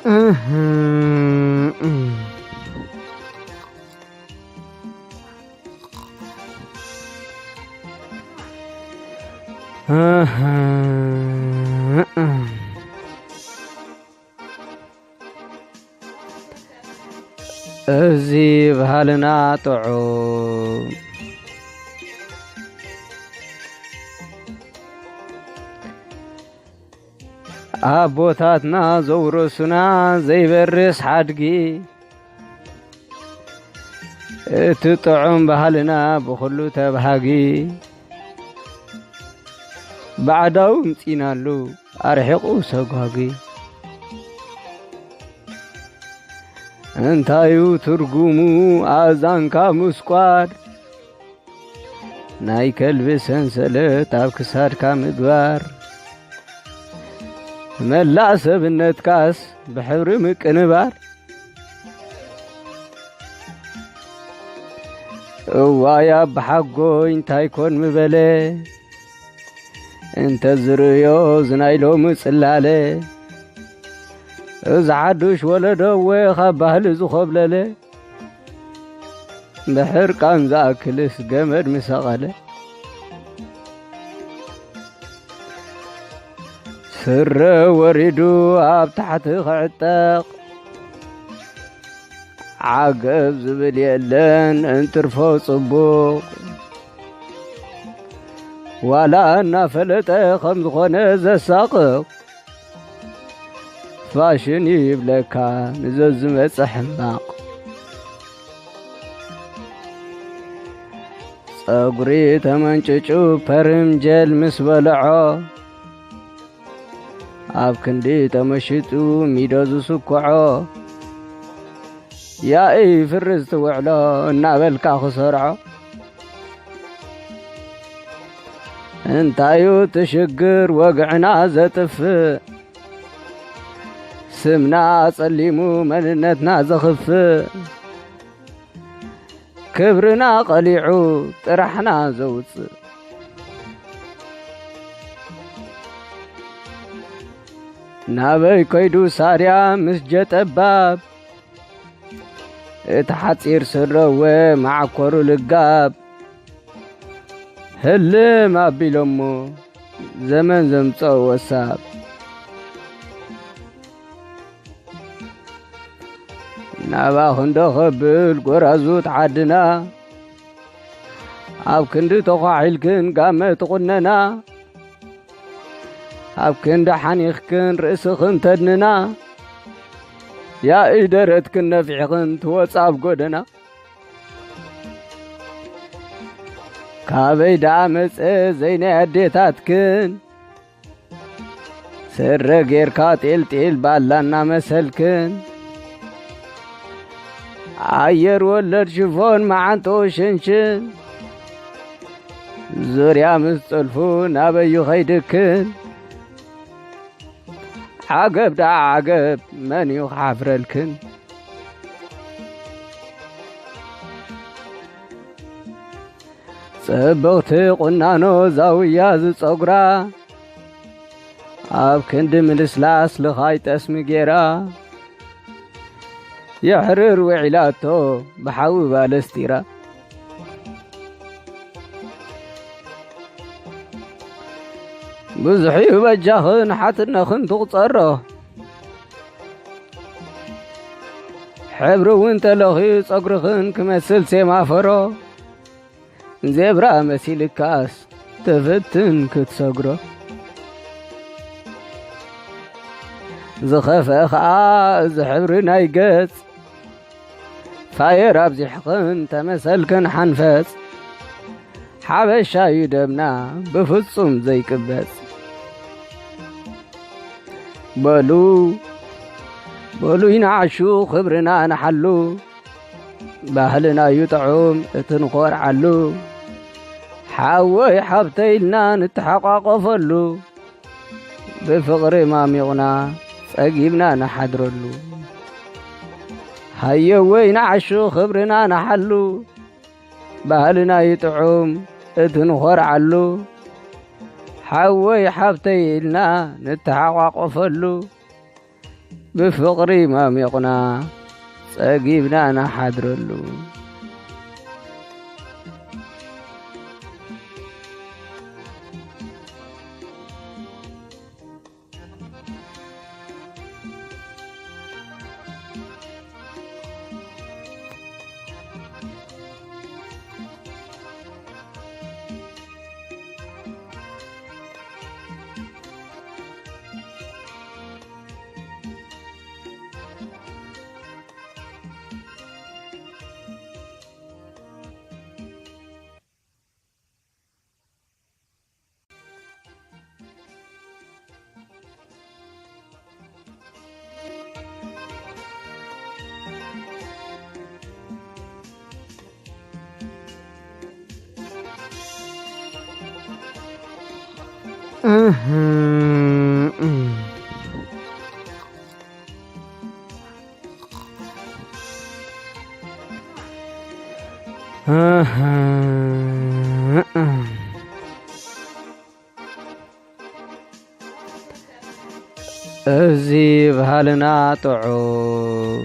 እህ፣ እህ። እህ፣ እህ። እዚ ባህልና ጥዑም፣ ኣቦታትና ዘውረሱና ዘይበርስ ሓድጊ፣ እቲ ጥዑም ባህልና ብኹሉ ተባሃጊ፣ ባዕዳዊ ምጺናሉ ኣርሒቑ ሰጓጊ። እንታዩ ትርጉሙ ኣእዛንካ ምስቋር፣ ናይ ከልቢ ሰንሰለት ኣብ ክሳድካ ምግባር፣ መላእ ሰብነትካስ ብሕብሪ ምቅንባር? እዋይ ኣባሓጎይ እንታይ ኮን ምበለ፣ እንተ ዝርእዮ እዚ ናይ ሎሚ ጽላለ፣ እዚ ሓዱሽ ወለዶ እወ ካብ ባህሊ ዝኾብለለ፣ ብሕርቃን ዝኣክልስ ገመድ ምሰቐለ። ስረ ወሪዱ ኣብ ታሕቲ ክዕጠቕ፣ ዓገብ ዝብል የለን እንትርፎ ጽቡቕ። ዋላ እናፈለጠ ከም ዝኾነ ዘሳቕቕ፣ ፋሽን ይብለካ ንዘዝመጽእ ሕማቕ። ጸጉሪ ተመንጭጩ ፐርም ጀል ምስ በልዖ፣ ኣብ ክንዲ ተመሽጡ ሚዶ ዝስክዖ፣ ያኢ ፍርስ ትውዕሎ እናበልካ ክሰርዖ። እንታዩ እቲ ሽግር ወግዕና ዘጥፍእ፣ ስምና ኣጸሊሙ መንነትና ዘኽፍእ፣ ክብርና ቀሊዑ ጥራሕና ዘውጽእ? ናበይ ከይዱ ሳርያ ምስ ጀጠባብ፣ እቲ ሓጺር ስረወ መዓኮሩ ልጋብ፣ ህልም ኣቢሎሞ ዘመን ዘምጸኦ ወሳብ። ናባ ክንዶ ከብል ጎራዙት ዓድና፣ ኣብ ክንዲ ተዃሒልክን ጋመ ትቑነና፣ ኣብ ክንዲ ሓኒኽክን ርእስኽን ተድንና፣ ያኢ ደረትክን ነፊሕኽን ትወጻ ኣብ ጎደና። ካበይ ደኣ መጸ ዘይናይ ኣዴታትክን፣ ስረ ጌርካ ጤልጤል ባላ እናመሰልክን፣ ኣየር ወለድ ሽፎን መዓንጥኡ ሽንሽን፣ ዙርያ ምስ ጥልፉ ናበዩ ኸይድክን? ዓገብ ደኣ ዓገብ፣ መን እዩ ክሓፍረልክን? ጽብቕቲ ቁናኖ ዛውያ ዝጸጉራ፣ ኣብ ክንዲ ምልስላስ ልኻይ ጠስሚ ጌራ፣ የሕርር ውዒላቶ ብሓዊ ባለስቲራ። ብዙሕ እዩ በጃኽን ሓትነኽን ትቑጸሮ፣ ሕብሪ እውን ተለኽዩ ጸጉርኽን ክመስል ሴማፈሮ። ዜብራ መሲልካስ ተፈትን ክትሰግሮ። ዝኸፍአ ኸኣ እዚ ሕብሪ ናይ ገጽ፣ ፋየር ኣብዚሕኽን ተመሰልክን ሓንፈጽ። ሓበሻ እዩ ደምና ብፍጹም ዘይቅበጽ። በሉ፣ በሉ ይንዓሹ ክብርና ንሓሉ። ባህልና እዩ ጥዑም እቲ ንኾርዓሉ። ሓወይ ሓብተይ ኢልና ንተሓቋቆፈሉ። ብፍቕሪ ማሚቑና ጸጊብና ንሓድረሉ። ሃየወይ ንዓሹ ክብርና ንሓሉ። ባህልና እዩ ጥዑም እቲ ንኾርዓሉ። ሓወይ ሓብተይ ኢልና ንተሓቋቆፈሉ። ብፍቕሪ ማሚቑና ጸጊብና ንሓድረሉ። እዚ ባህልና ጥዑም፣